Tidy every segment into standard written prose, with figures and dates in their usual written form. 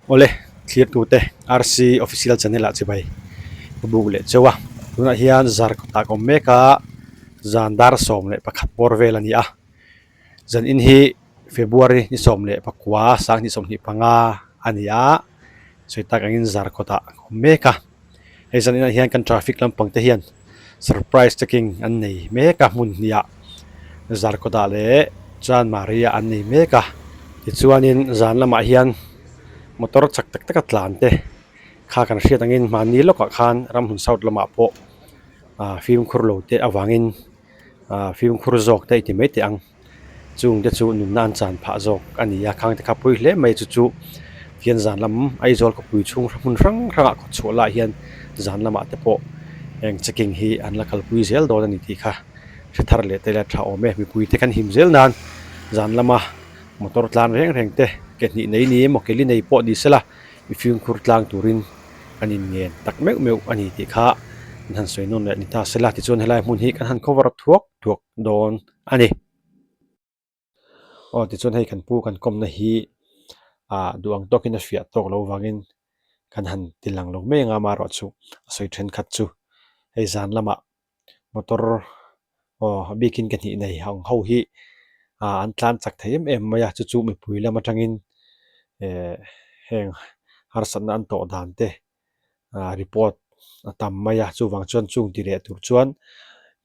Awle thlirtute RC official channel ah chibai ka buk leh chauh a tunah hian zar kawtah ka awm mek a zan dar 11 bawr vel a ni a zan in hi February ni 19 2025 a ni a sawi tak angin zar kawtah ka awm mek a hei zan inah hian kan traffic lampang te hian surprise checking an nei mek a hmun hnih ah zar kawtah leh chanmari ah an nei mek a tichuanin zan lamah hian motor chak tak tak a tlan te kha kan hriat angin hmanni lawkah khan ramhmun south lamah pawh ah fimkhur lo te avangin ah fimkhur zawk te a ti mai teh ang. Chung te chu nunna an chan phah zawk a ni a, khang te kha pawi hle mai chu chu hian zan lam Aizawl khawpui chhung hmun hrang hrangah kawt chhuah lai hian zan lamah te pawh heng checking hi an la kalpui zel dawn a ni tih kha hre thar leh te ila tha awm e, mipui te kan him zel nan zan lama motor tlan reng reng te ke hnih nei ni emaw ke li nei pawh ni sela i fimkhur tlang turin kan inngen tak meuh meuh a ni tih kha an han sawi nawn leh ni ta sela tichuan helai hmun hi kan han cover thuak thuak dawn. a ni. Aw tichuan hei kan pu kan kawmna hi ah duh ang tawkin a fiah tawk lo vangin kan han ti lang lo mai ang a amaherawhchu a sawi thenkhat chu hei zan lamah motor aw a bikin ka hnih nei ang ho hi ah an tlan chak thei em em mai a chu chu mipui lam atangin eh heng harsatna an tawh dan te. ah report a tam mai a chuvang chuan chung ti leh tur chuan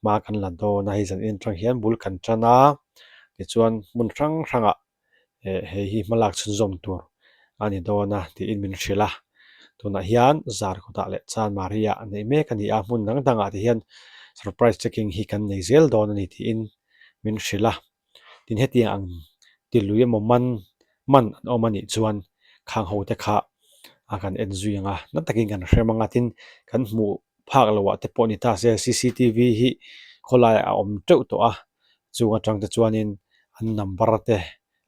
hma kan la dawn a hei zan en atang hian bul kan tan a tichuan hmun hrang hrangah eh hei hi hma lak chhunzawm tur a ni dawn a tiin min hrilh a tunah hian zar kawtah leh chanmari ah neih mek a ni a hmun dang dangah te hian surprise checking hi kan nei zel dawn a ni tiin min hrilh a. Tin hetiang ang ti lui emaw man man an awm a nih chuan khang ho te kha a kan en zui ang a, na takin kan hrem ang a, tin kan hmuh phak loh ah te pawh ni ta se cctv hi khawlaiah a awm teuh tawh a, chung atang te chuanin an number te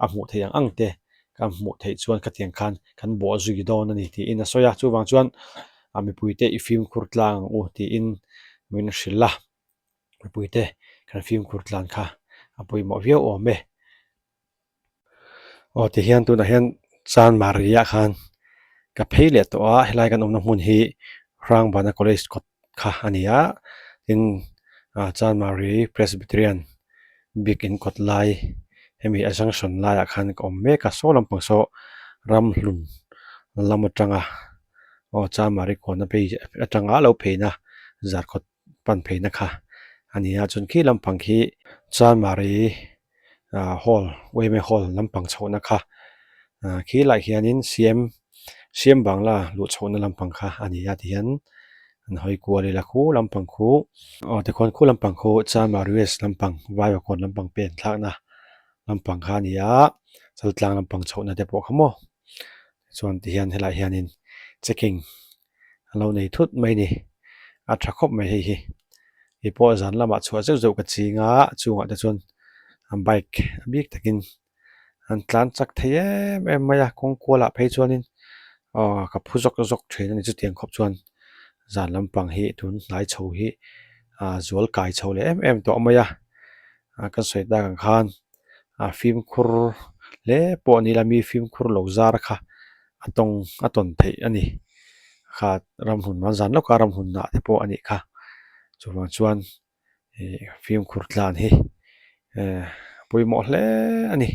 a hmuh theih ang ang te kan hmuh theih chuan khatiang khan kan bawh zui dawn a ni tiin a sawi a, chuvang chuan a mipuite i fimkhur tlang ang u tiin min hrilh a. Mipuite kan fimkhur tlan kha a pawimawh viau awm e. Aw tihian tunah hian Chanmari ah khan ka phei leh tawh a helai kan awmna hmun hi Hrangbana College kawt kha a ni a tin ah Chanmari Presbyterian biakin kawt lai hemi a junction laiah khan ka awm mek a saw lampang saw ramhlun lam atanga aw Chanmari kawnna phei atanga lo pheina zarkawt. pan pheina kha a ni a chuan khi lampang khi Chanmari ah hall yma hall lampang chhohna kha ah khi lai hianin siam siam bangla luh chhohna lampang kha a ni a tihian an hawi kual ila khu lampang khu aw tikhuan khu lampang khu Chanmari west lampang Vaivakuan lampang pen thlakna lampang kha a ni a chaltlang lampang chhohna te pawh kha maw chuan tihian helaiah hianin checking. a lo nei thut mai ni a tha khawp mai hei hi hei pawh zan lamah chhuah zeuh zeuh ka ching a chungah te chuan bike a bik takin an tlan chak thei em em mai a kawng kualah phei chuanin aw ka phu zawk zawk thin a ni chutiang khawp chuan zan lampang hi tun hnai chho hi ah zual kai chho leh em em tawh mai a ah kan sawi tak ang khan a fimkhur hle pawh ni ila mi fimkhur lo zar kha a tawng a tawn theih a ni kha ramhun an zan lawk a ramhun ah te pawh a nih kha chuvang chuan ih fimkhur tlan hi eh pawimawh hle a ni.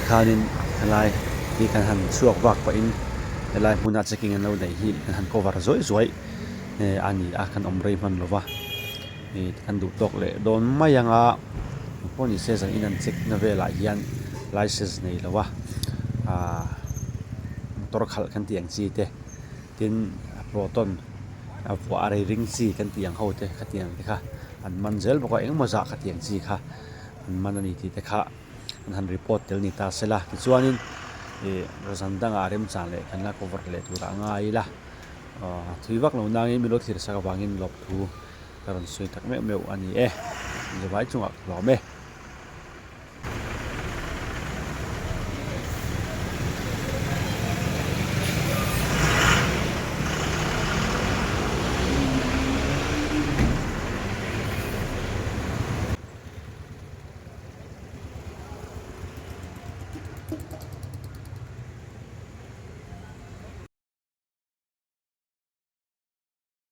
Khanin helai hi kan han chhuak vak pahin helai hmuna checking an lo neih hi kan han cover zuai zuai a ni a kan awm rei hman lo va ih kan duh tawk leh dawn mai ang a engpawh ni se zan in an check na velah hian license nei lo a ahh motor khalh kan tih ang chi te tin proton a vuah a rei ring chi kan tih ang ho te khatiang te kha an man zel bawk a engemaw zah khatiang chi kha an man a ni tih te kha. An han report tel ni ta sela tichuanin ih zan dangah remchang leh kan la cover leh turah a ngai ila aw thui vak lo nangin min lo thlir sak avangin lawmthu ka rawn sawi tak meuh meuh a ni e zavai chungah ka hlawm e.